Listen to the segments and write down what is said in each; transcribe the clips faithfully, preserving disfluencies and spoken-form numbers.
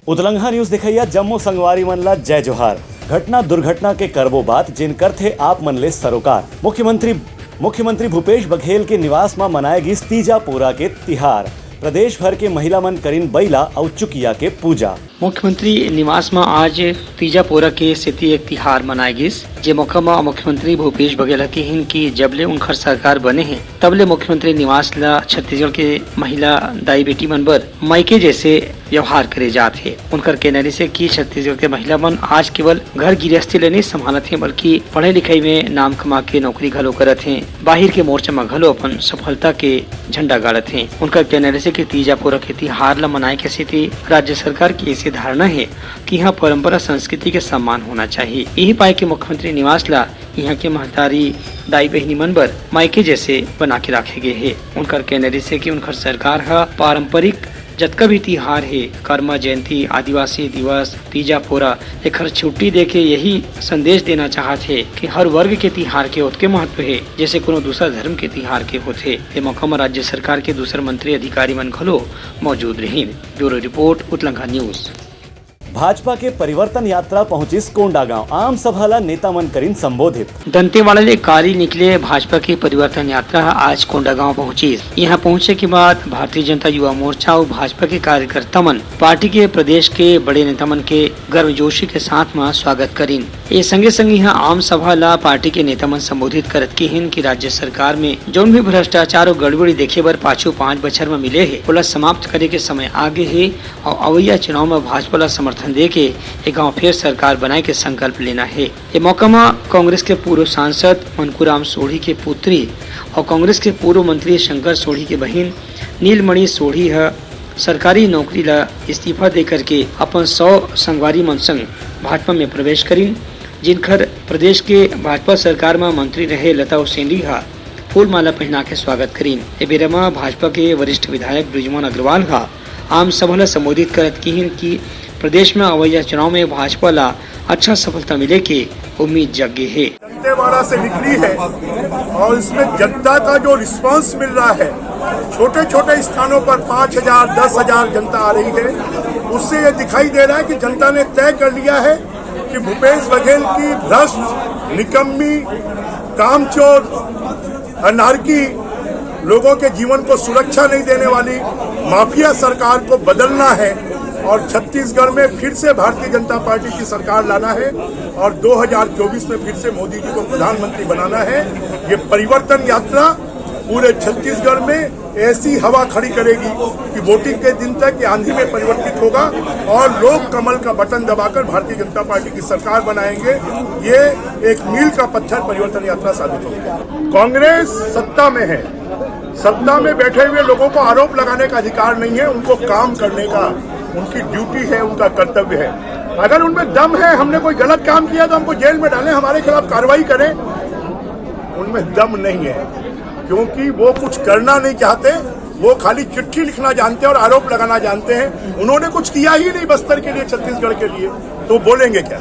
उतलंघा news देखइया जम्मो संगवारी मन ला जय जोहार। घटना दुर्घटना के करबो बात, जेन करथे आप मन ले सरोकार। मुख्यमंत्री मुख्यमंत्री भूपेश बघेल के निवास म मनाए गिस तीजा पोरा के तिहार। प्रदेश भर के महिला मन करिन बइला अउ चुकिया के पूजा। मुख्यमंत्री निवास म आज तीजा पोरा के सेती एक तिहार मनाए गिस, जे मौका म मुख्यमंत्री भूपेश बघेल ह किहिन कि जब ले उनखर सरकार बने हे, तब ले मुख्यमंत्री निवास ल छत्तीसगढ़ के महिला दाई बेटी मन बर मायके जैसे व्यवहार करे जात हे। उनकर कहना रिहिस हे कि छत्तीसगढ़ के महिला मन आज केवल घर गिरस्ती ले नइ संभालत हे, बल्कि पढ़ाई लिखाई में नाम कमा के नौकरी घलो करत हे। बाहिर के मोर्चा म घलो अपन सफलता के झंडा गाड़त हे। उनकर कहना रिहिस हे कि तीजा पोरा के तिहार ल मनाए के सेती राज्य सरकार के ऐसे धारणा हे कि यहाँ परंपरा संस्कृति के सम्मान होना चाहिए। यही पाए के मुख्यमंत्री निवास ला यहाँ के महतारी दाई बहिनी मन बर मायके जैसे बना के राखे गे हे। उनकर कहना रिहिस हे कि उनकर सरकार ह पारंपरिक जतका भी तिहार हे, कर्मा जयंती, आदिवासी दिवस, तीजा पोरा, एखर छुट्टी दे के यही संदेश देना चाहत हे कि हर वर्ग के तिहार के ओतके महत्व हे, जैसे कोनो दूसरा धर्म के तिहार के होथे। ए मौका म राज्य सरकार के दूसर मंत्री अधिकारी मन घलो मौजूद रहिन। Bureau report, Utlangha news. Bhajpa के परिवर्तन यात्रा पहुंचिस कोंडागांव, आम सभा ला नेता मन करिन संबोधित। दंतेवाड़ा ले काली निकले भाजपा के परिवर्तन यात्रा ह आज कोंडागांव पहुंचिस। यहाँ पहुंचे के बाद भारतीय जनता युवा मोर्चा अउ भाजपा के कार्यकर्ता मन पार्टी के प्रदेश के बड़े नेता मन के गर्मजोशी के साथ म स्वागत करिन। ए संगे संग यहाँ आम सभा ला पार्टी के नेता मन संबोधित करत किहिन कि राज्य सरकार में जौन भी भ्रष्टाचार अउ गड़बड़ी देखे बर पाछू पाँच बछर म मिले हे, ओला समाप्त करे के समय आ गे हे। अउ अवइया चुनाव म भाजपा ल समर्थन देके ए गांव फेर सरकार बनाए के संकल्प लेना हे। ए मौका म कांग्रेस के पूर्व सांसद मनकूराम सोढ़ी के पुत्री अउ कांग्रेस के पूर्व मंत्री शंकर सोढ़ी के बहिन नीलमणि सोढ़ी ह सरकारी नौकरी ल इस्तीफा दे करके अपन सौ संगवारी मन संग भाजपा में प्रवेश करिन, जिनखर प्रदेश के भाजपा सरकार म मंत्री रहे लता उसेंडी ह फूलमाला पहिना के स्वागत करिन। ए बेरा म भाजपा के वरिष्ठ विधायक बृजमोहन अग्रवाल ह आम सभा ल संबोधित करत किहिन कि प्रदेश म अवइया चुनाव में भाजपा ल अच्छा सफलता मिले के उम्मीद जग गे हे। दंतेवाड़ा से निकली है और इसमें जनता का जो रिस्पांस मिल रहा है, छोटे छोटे स्थानों पर पाँच हजार, दस हजार जनता आ रही है, उससे ये दिखाई दे रहा है कि जनता ने तय कर लिया है कि भूपेश बघेल की भ्रष्ट, निकम्मी, कामचोर, अनारकी, लोगों के जीवन को सुरक्षा नहीं देने वाली माफिया सरकार को बदलना है और छत्तीसगढ़ में फिर से भारतीय जनता पार्टी की सरकार लाना है और दो हज़ार चौबीस में फिर से मोदी जी को प्रधानमंत्री बनाना है। ये परिवर्तन यात्रा पूरे छत्तीसगढ़ में ऐसी हवा खड़ी करेगी कि वोटिंग के दिन तक ये आंधी में परिवर्तित होगा और लोग कमल का बटन दबाकर भारतीय जनता पार्टी की सरकार बनाएंगे। ये एक मील का पत्थर परिवर्तन यात्रा साबित होगी। कांग्रेस सत्ता में है, सत्ता में बैठे हुए लोगों को आरोप लगाने का अधिकार नहीं है, उनको काम करने का उनकी ड्यूटी है, उनका कर्तव्य है। अगर उनमें दम है, हमने कोई गलत काम किया तो हमको जेल में डालें, हमारे खिलाफ कार्रवाई करें, उनमें दम नहीं है, क्योंकि वो कुछ करना नहीं चाहते, वो खाली चिट्ठी लिखना जानते हैं और आरोप लगाना जानते हैं। उन्होंने कुछ किया ही नहीं बस्तर के लिए, छत्तीसगढ़ के लिए, तो बोलेंगे क्या?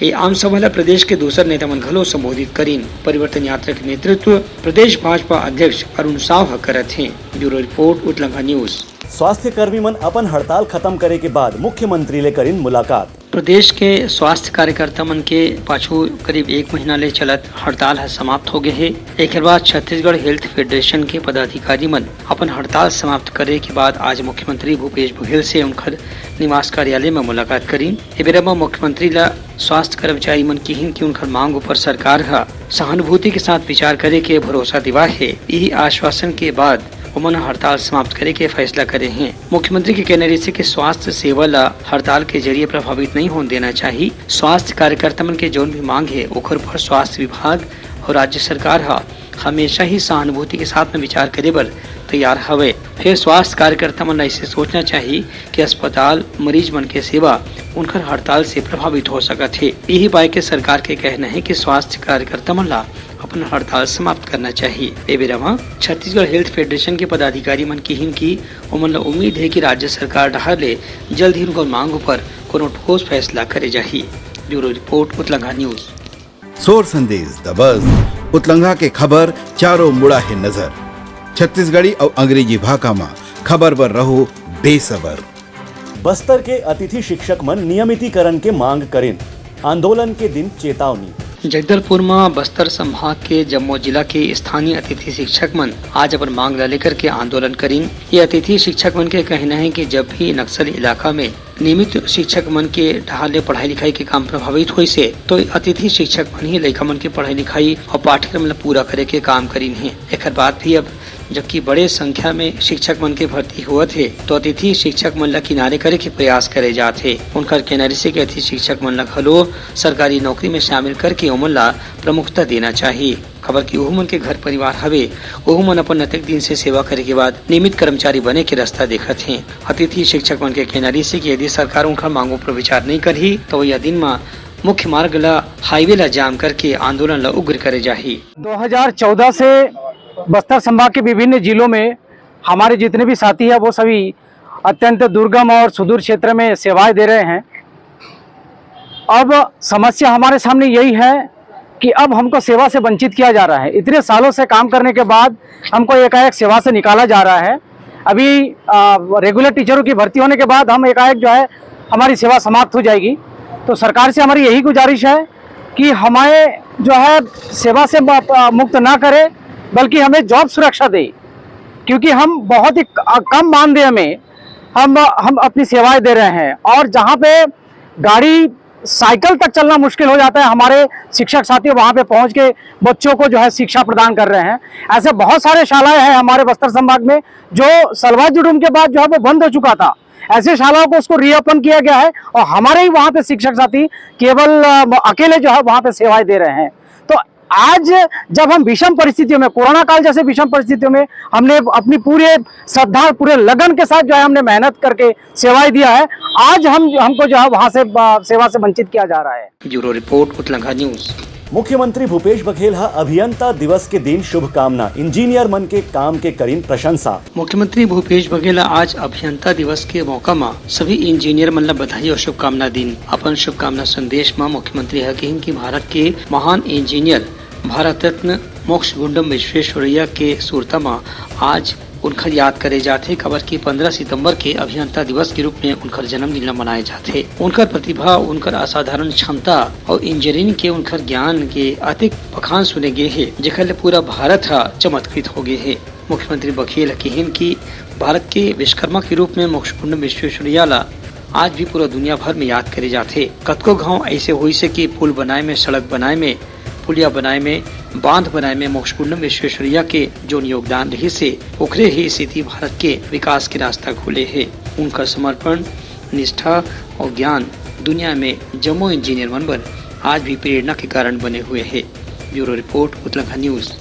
ये आम सभा ला प्रदेश के दूसर नेता मन घलो संबोधित करिन। परिवर्तन यात्रा के नेतृत्व प्रदेश भाजपा अध्यक्ष अरुण साव ह करत हे। Bureau report, Utlangha news. स्वास्थ्य कर्मी मन अपन हड़ताल खत्म करे के बाद मुख्यमंत्री ले करिन मुलाकात। प्रदेश के स्वास्थ्य कार्यकर्ता मन के पाछू करीब एक महीना ले चलत हड़ताल ह समाप्त हो गए हे। एकर बाद छत्तीसगढ़ हेल्थ फेडरेशन के पदाधिकारी मन अपन हड़ताल समाप्त करे के बाद आज मुख्यमंत्री भूपेश बघेल से उनखर निवास कार्यालय में मुलाकात करीन। ए बेरा म मुख्यमंत्री ल स्वास्थ्य कर्मचारी मन किहिन कि उनखर मांग ऊपर सरकार ह सहानुभूति के साथ विचार करे के भरोसा दिवा हे। इही आश्वासन के बाद ओमन ह हड़ताल समाप्त करे के फैसला करे हें। मुख्यमंत्री के कहना रहिसे कि स्वास्थ्य सेवा ल हड़ताल के जरिए प्रभावित नहीं होन देना चाही। स्वास्थ्य कार्यकर्ता मन के जौन भी मांग हे, ओखर ऊपर स्वास्थ्य विभाग अउ राज्य सरकार ह हमेशा ही सहानुभूति के साथ में विचार करे बर तैयार हवे। फेर स्वास्थ्य कार्यकर्ता मन ल इसे सोचना चाही कि अस्पताल, मरीज मन के सेवा उनखर हड़ताल से प्रभावित हो सकत हे। इही पाय के सरकार के कहना हे कि स्वास्थ्य कार्यकर्ता मन ला अपन हड़ताल समाप्त करना चाही। ए बेरा म छत्तीसगढ़ हेल्थ फेडरेशन के पदाधिकारी मन किहिन कि ओमन ला उम्मीद हे कि राज्य सरकार डहार ले जल्द ही उनकर मांग ऊपर कोनो ठोस फैसला करे जाही। Bureau report, Utlangha news. सोर संदेश, द बज, उतलंघा के खबर चारों मुड़ा हे नजर। छत्तीसगढ़ी अउ अंग्रेजी भाखा म खबर बर रहो बेसबर। बस्तर के अतिथि शिक्षक मन नियमितीकरण के मांग करिन, आंदोलन के दिन चेतावनी। जगदलपुर म बस्तर संभाग के जम्मो जिला के स्थानीय अतिथि शिक्षक मन आज अपन मांग ला लेकर के आंदोलन करिन। ये अतिथि शिक्षक मन के कहना है कि जब भी नक्सली इलाका में नियमित शिक्षक मन के डहार ले पढ़ाई लिखाई के काम प्रभावित होइस हे, तो अतिथि शिक्षक मन ही लइका मन के पढ़ाई लिखाई अउ पाठ्यक्रम ला पूरा करे के काम करिन हे। एकर बाद भी अब जबकि बड़े संख्या में शिक्षक मन के भर्ती होवत हे, तो अतिथि शिक्षक मन ला किनारे करे के प्रयास करे जात हे। उनकर कहना रिहिस हे कि अतिथि शिक्षक मन ला घलो सरकारी नौकरी में शामिल करके ओमन ला प्रमुखता देना चाही, काबर कि ओहू मन के घर परिवार हवे, ओहू मन अपन अतेक दिन से सेवा करे के बाद नियमित कर्मचारी बने के रास्ता देखत हे। अतिथि शिक्षक मन के कहना रिहिस हे कि यदि सरकार उनकर मांगों पर विचार नहीं करही, तो यह दिन म मुख्य मार्ग ला, हाईवे ला जाम करके आंदोलन ला उग्र करे जाही। दो हज़ार चौदह से बस्तर संभाग के विभिन्न जिलों में हमारे जितने भी साथी हैं, वो सभी अत्यंत दुर्गम और सुदूर क्षेत्र में सेवाएं दे रहे हैं। अब समस्या हमारे सामने यही है कि अब हमको सेवा से वंचित किया जा रहा है। इतने सालों से काम करने के बाद हमको एकाएक सेवा से निकाला जा रहा है। अभी, आ, रेगुलर टीचरों की भर्ती होने के बाद हम एकाएक जो है, हमारी सेवा समाप्त हो जाएगी। तो सरकार से हमारी यही गुजारिश है कि हमें जो है, सेवा से म-, आ, मुक्त ना करे, बल्कि हमें जॉब सुरक्षा दे, क्योंकि हम बहुत ही क-, कम मानदेय में हम, हम अपनी सेवाएं दे रहे हैं और जहाँ पे गाड़ी, साइकिल तक चलना मुश्किल हो जाता है, हमारे शिक्षक साथी वहाँ पे पहुँच के बच्चों को जो है, शिक्षा प्रदान कर रहे हैं। ऐसे बहुत सारे शालाएं हैं हमारे बस्तर संभाग में, जो सलवा जुडूम के बाद जो है, वो बंद हो चुका था। ऐसे शालाओं को उसको रीओपन किया गया है और हमारे ही वहाँ पे शिक्षक साथी केवल, अ, अकेले जो है, वहाँ पे सेवाएं दे रहे हैं। तो आज जब हम विषम परिस्थितियों में, कोरोना काल जैसे विषम परिस्थितियों में हमने अपनी पूरे श्रद्धा, पूरे लगन के साथ जो है, हमने मेहनत करके सेवाएं दिया है, आज हम, हमको जो है, वहाँ से, अ, सेवा से वंचित किया जा रहा है। Bureau report, Utlangha news. मुख्यमंत्री भूपेश बघेल ह अभियंता दिवस के दिन शुभकामना, इंजीनियर मन के काम के करिन प्रशंसा। मुख्यमंत्री भूपेश बघेल ह आज अभियंता दिवस के मौका म सभी इंजीनियर मन ल बधाई अउ शुभकामना दिन। अपन शुभकामना संदेश म मुख्यमंत्री ह किहिन कि भारत के महान इंजीनियर भारत रत्न मोक्ष गुंडम विश्वेश्वरैया के सुरता म आज उनखर याद करे जाथे, काबर कि पंद्रह सितंबर के अभियंता दिवस के रूप में उनखर जन्मदिन ल मनाए जाथे। उनकर प्रतिभा, उनकर असाधारण क्षमता अउ इंजीनियरिंग के उनखर ज्ञान के अतेक बखान सुने गे हे, जेकर ले पूरा भारत ह चमत्कृत हो गे हे। मुख्यमंत्री बघेल ह किहिन कि भारत के विश्वकर्मा के रूप में मोक्ष गुंडम विश्वेश्वरैया ल आज भी पूरा दुनिया भर में याद करे जाथे। कतको घांव ऐसे होइस हे कि पुल बनाए में, सड़क बनाए में, पुलिया बनाए में, बांध बनाए में मोक्ष गुंडम विश्वेश्वरैया के जोन योगदान रिहिस हे, ओखरे ही सेती भारत के विकास के रास्ता खुले हे। उनकर समर्पण, निष्ठा अउ ज्ञान दुनिया में जम्मो इंजीनियर मन बर आज भी प्रेरणा के कारण बने हुए हे। Bureau report, Utlangha news.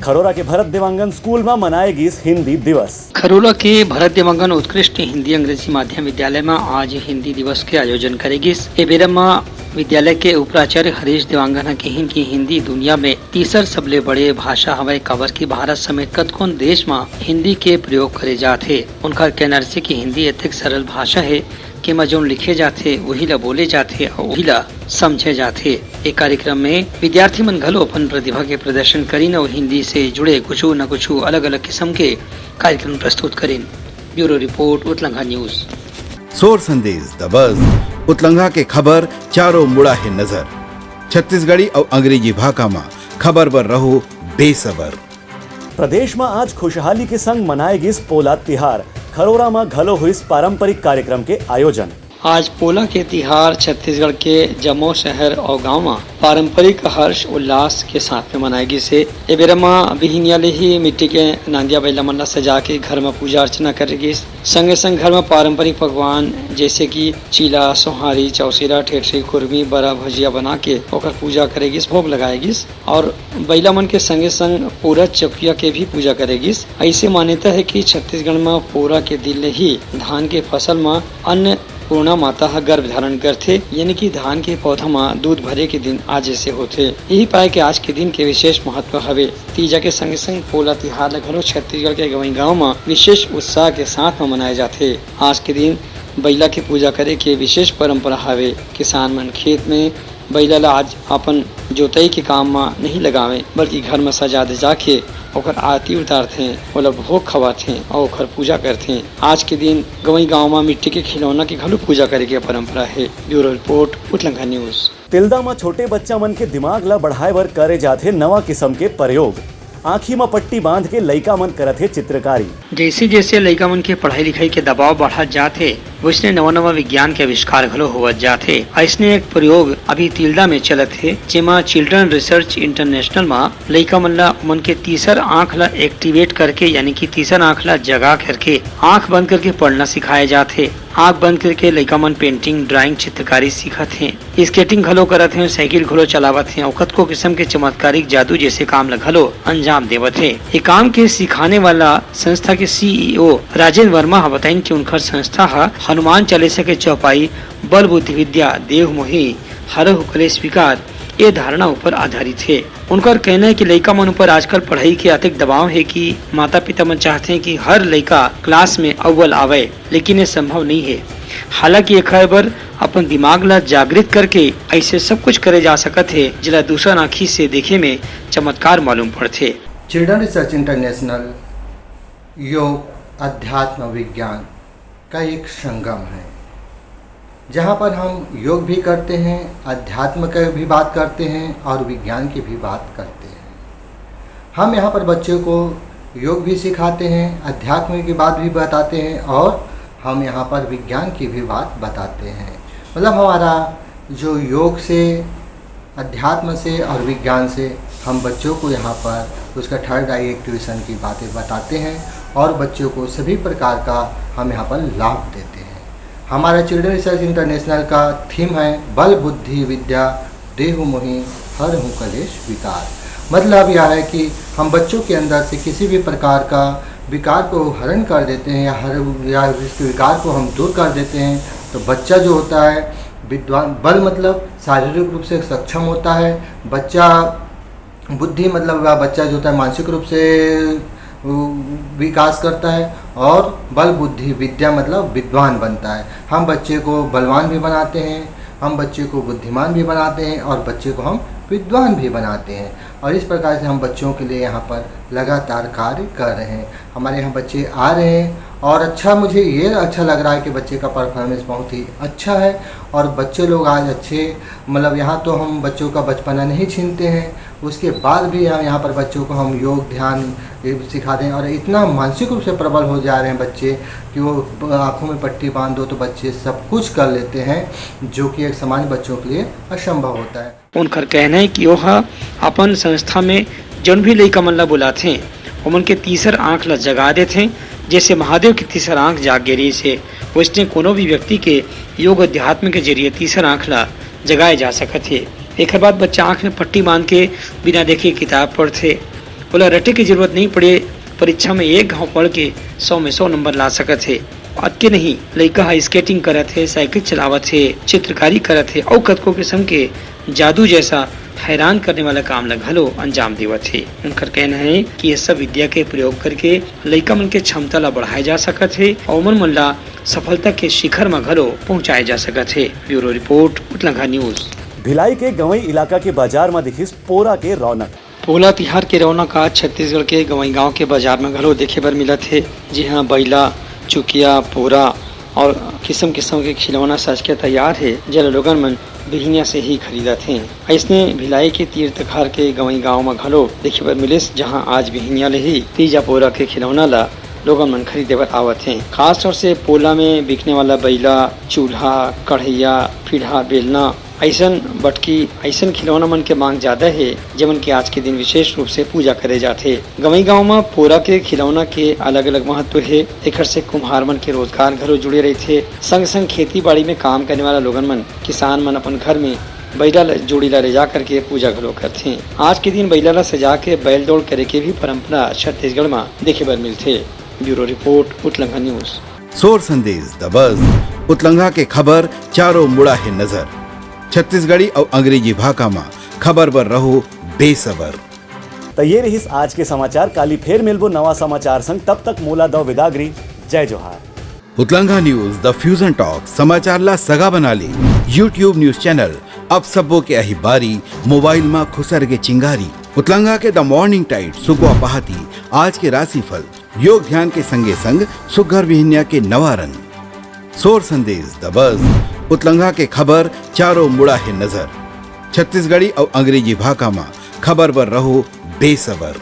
Kharora के भरत देवांगन स्कूल म मनाए गिस हिंदी दिवस। खरोरा के भरत देवांगन उत्कृष्ट हिंदी अंग्रेजी माध्यम विद्यालय म आज हिंदी दिवस के आयोजन करे गिस। ए बेरा म विद्यालय के उपराचार्य हरीश देवांगन ह किहिन कि हिंदी दुनिया में तीसर सबले बड़े भाषा हवय, काबर कि भारत समेत कतकोन देश म हिंदी के प्रयोग करे जात हे। उनकर कहना रिहिस कि हिंदी अतेक सरल भाषा हे कि एमा जउन लिखे जाथे, उही ला बोले जाथे अउ उही ला समझे जाथे। ए कार्यक्रम में विद्यार्थी मन घलो अपन प्रतिभा के प्रदर्शन करिन अउ हिंदी से जुड़े कुछु न कुछु अलग-अलग किसम के कार्यक्रम प्रस्तुत करिन। Bureau report, Utlangha news. सोर संदेश, द बज, उतलंघा के खबर चारों मुड़ा हे नजर। छत्तीसगढ़ी अउ अंग्रेजी भाखा म खबर बर रहो बेसबर। प्रदेश म आज खुशहाली के संग मनाए गिस पोला तिहार। खरोरा म घलो होइस पारंपरिक कार्यक्रम के आयोजन। आज पोला के तिहार छत्तीसगढ़ के जम्मो शहर अउ गांव म पारंपरिक हर्ष उल्लास के साथ में मनाए गिस हे। ए बेरा म बिहिनिया ले ही मिट्टी के नांदिया बइला मन ला सजा के घर म पूजा अर्चना करे गिस। संगे संग घर म पारंपरिक पकवान जैसे कि चीला, सोहारी, चौसेरा, ठेठरी, खुरमी, बरा, भजिया बना के ओकर पूजा करे गिस, भोग लगाए गिस। और बइला मन के संगे संग पोरा चकुया के भी पूजा करे गिस। ऐसे मान्यता है कि छत्तीसगढ़ म पोरा के दिन ले ही धान के फसल म अन्नपूर्णा माता ह गर्भ धारण करथे, यानी कि धान के पौधा म दूध भरे के दिन आज से होथे। यही पाए के आज के दिन के विशेष महत्व हवे। तीजा के संगे संग पोला तिहार ल घलो छत्तीसगढ़ के गंवई गांव म विशेष उत्साह के साथ म मनाए जाथे। आज के दिन बइला के पूजा करे के विशेष परंपरा हवे। किसान मन खेत में बइला ल आज अपन जोतई के काम म नहीं लगावें, बल्कि घर म सजा धजा के ओकर आरती उतारथें, ओला भोग खवाथें अउ ओकर पूजा करथें। आज के दिन गंवई गांव म मिट्टी के खिलौना के घलो पूजा करे के परंपरा हे। Bureau report, Utlangha news. Tilda म छोटे बच्चा मन के दिमाग ल बढ़ाए बर करे जाथे नवा किसम के प्रयोग। आँखी म पट्टी बांध के लइका मन करत हे चित्रकारी। जइसे-जइसे लइका मन के पढ़ाई लिखाई के दबाव बढ़त जात हे, वइसने नवा-नवा विज्ञान के आविष्कार घलो होवत जात हे। अइसने एक प्रयोग अभी तिल्दा में चलत हे, जेमा Children Research International म लइका मन ल ओमन के तीसर आँख ल activate करके, यानी कि तीसर आँख ल जगा करके आँख बंद करके पढ़ना सिखाए जात हे। आँख बंद करके लइका मन painting, drawing, चित्रकारी सीखत हें। Skating घलो करत हें, साइकिल घलो चलावत हें अउ कतको किसम के चमत्कारिक जादू जइसे काम ल घलो अंजाम देवत हें। ए काम के सिखाने वाला संस्था के CEO राजेंद्र वर्मा ह बताइन कि उनकर संस्था ह हनुमान चालीसा के चौपाई बल बुद्धि विद्या देहु मोहि हरहु कलेश विकार ए धारणा ऊपर आधारित हे। उनकर कहना हे कि लइका मन ऊपर आजकल पढ़ाई के अतेक दबाव हे कि माता-पिता मन चाहथे कि हर लइका class में अव्वल आवय। लेकिन ये संभव नइ हे। हालांकि एखर बर अपन दिमाग ला जागृत करके अइसे सब कुछ करे जा सकत हे, जेला दूसर आँखी से देखे में चमत्कार मालूम पड़थे। Children Research International योग अध्यात्म विज्ञान का एक संगम है, जहाँ पर हम योग भी करते हैं, अध्यात्म की भी बात करते हैं और विज्ञान की भी बात करते हैं। हम यहाँ पर बच्चों को योग भी सिखाते हैं, अध्यात्म की बात भी बताते हैं और हम यहाँ पर विज्ञान की भी बात बताते हैं। मतलब हमारा जो योग से, अध्यात्म से और विज्ञान से हम बच्चों को यहाँ पर उसका third eye activation की बातें बताते हैं और बच्चों को सभी प्रकार का हम यहाँ पर लाभ देते हैं। हमारा Children Research International का theme है बल बुद्धि विद्या देहु मोहि हरहु कलेश विकार। मतलब यह है कि हम बच्चों के अंदर से किसी भी प्रकार का विकार को हरण कर देते हैं या हर, या इसके विकार को हम दूर कर देते हैं। तो बच्चा जो होता है विद्वान, बल मतलब शारीरिक रूप से सक्षम होता है, बच्चा बुद्धि मतलब वह बच्चा जो होता है मानसिक रूप से वो विकास करता है, और बल बुद्धि विद्या मतलब विद्वान बनता है। हम बच्चे को बलवान भी बनाते हैं, हम बच्चे को बुद्धिमान भी बनाते हैं और बच्चे को हम विद्वान भी बनाते हैं। और इस प्रकार से हम बच्चों के लिए यहाँ पर लगातार कार्य कर रहे हैं। हमारे यहाँ बच्चे आ रहे हैं और अच्छा, मुझे ये अच्छा लग रहा है कि बच्चे का परफॉर्मेंस बहुत ही अच्छा है और बच्चे लोग आज अच्छे, मतलब यहाँ तो हम बच्चों का बचपना नहीं छीनते हैं, उसके बाद भी यहाँ, यहाँ पर बच्चों को हम योग ध्यान ये सिखाते हैं और इतना मानसिक रूप से प्रबल हो जा रहे हैं बच्चे कि वो ब-, आँखों में पट्टी बांध दो तो बच्चे सब कुछ कर लेते हैं, जो कि एक सामान्य बच्चों के लिए असंभव होता है। उनकर कहना है कि ओह अपन संस्था में जौन भी लइका मन ला बुलाथे, ओमन के तीसर आँख ला जगा देथे। जैसे महादेव के तीसर आँख जाग गे रहिस हे, वैसने कोनो भी व्यक्ति के योग अध्यात्म के जरिए तीसर आँख ला जगाए जा सकत हे। एखर बाद बच्चा आँख में पट्टी बांध के बिना देखे किताब पढ़थे। ओला रटे के जरूरत नहीं पड़े, परीक्षा में एक घाव पढ़ के सौ में सौ नंबर ला सकत हे। अतके नहीं, लइका ह स्केटिंग करत हे, साइकिल चलावत हे, चित्रकारी करत हे अउ कतको किसम के जादू जैसा हैरान करने वाला काम ल घलो अंजाम देवत हे। उनकर कहना हे कि ये सब विद्या के प्रयोग करके लइका मन के क्षमता ल बढ़ाए जा सकत हे अउ ओमन मन ल सफलता के शिखर म घलो पहुंचाए जा सकत हे। Bureau report, Utlangha news. Bhilai के गंवई इलाका के बाजार म दिखिस पोरा के रौनक। पोला तिहार के रौनक आज छत्तीसगढ़ के गंवई गांव के बाजार म घलो देखे बर मिलत हे, जिहां बइला, चुकिया, पोरा और किसम किसम के खिलौना सज के तैयार हे, जेला लोगन मन बिहिनिया से ही खरीदत हें। अइसने भिलाई के तीर तखार के गंवई गांव म घलो देखे बर मिलिस, जहां आज बिहिनिया ले ही तीजा पोरा के खिलौना ला लोगन मन खरीदे बर आवत हें। खास तौर से पोला में बिकने वाला बइला, चूल्हा, कढ़ैया, पीढ़ा, बेलना, अइसन बटकी, अइसन खिलौना मन के मांग ज्यादा हे, जेमन के आज के दिन विशेष रूप से पूजा करे जाथे। गंवई गांव म पोरा के खिलौना के अलग-अलग महत्व हे। एखर से कुम्हार मन के रोजगार घलो जुड़े रहिथे। संग-संग खेती बाड़ी में काम करने वाला लोगन मन, किसान मन अपन घर में बइला ल, जोड़ी ला ले जा करके पूजा घलो करथे। आज के दिन बइला ला सजा के बैल दौड़ करे के भी परंपरा छत्तीसगढ़ म देखे बर मिलथे। Bureau report, Utlangha news. सोर संदेश, द बज, उतलंघा के खबर चारों मुड़ा हे नजर। छत्तीसगढ़ी अउ अंग्रेजी भाखा म खबर बर रहो बेसबर। त ये रहिस आज के समाचार। काली फेर मिलबो नवा समाचार संग, तब तक मोला दव बिदागरी। जय जोहार। उतलंघा न्यूज, द फ्यूजन टॉक, समाचार ला सगा बना ले। YouTube न्यूज चैनल अब सबो के आही बारी, मोबाइल मा खुसर के चिंगारी। उतलंगा के द मॉर्निंग टाइड, सुगवा पहाती, आज के राशिफल, योग ध्यान के संगे संग सुग्घर बिहनिया के नवा रंग। सोर संदेश द बज, उतलंगा के खबर, चारों मुड़ा हे नजर। छत्तीसगढ़ी अउ अंग्रेजी भाखा मा खबर बर रहो बेसबर।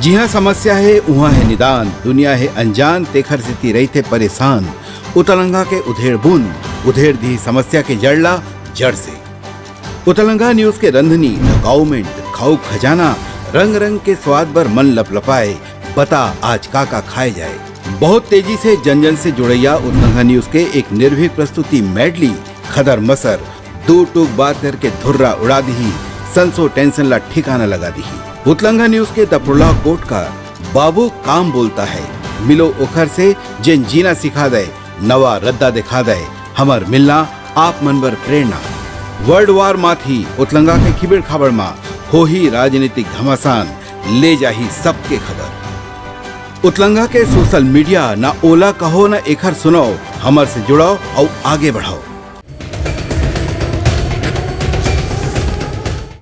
जिहाँ समस्या हे, उहाँ हे निदान, दुनिया हे अनजान, तेखर सेती रहिथे परेशान। उतलंगा के उधेड़ बुन, उधेड़ दिही समस्या के जड़ ला जड़ से। उतलंगा न्यूज के रंधनी, द काउमेंट, खाऊ खजाना, रंग रंग के स्वाद बर मन लपलपाए, बता आज का का खाए जाए। बहुत तेजी से जन जन से जुड़ैया उतलंगा न्यूज के एक निर्भीक प्रस्तुति मेडली, खदर मसर, दू टूक बात करके धुर्रा उड़ा दिही, संसो टेंशन ला ठिकाना लगा दिही। उतलंगा न्यूज के द प्रोलॉग कोट का, बाबू काम बोलता है, मिलो ओखर से, जेन जीना सिखा दे, नवा रद्दा दिखा दे, हमर मिलना आप मन बर प्रेरणा। वर्ल्ड वार माथी उतलंगा के खिबिड़ खाबड़ मा होही राजनीतिक घमासान, ले जाही सबके खबर। उतलंगा के सोशल मीडिया, ना ओला कहो ना एखर सुनाओ, हमर से जुड़ाओ अउ आगे बढ़ाओ।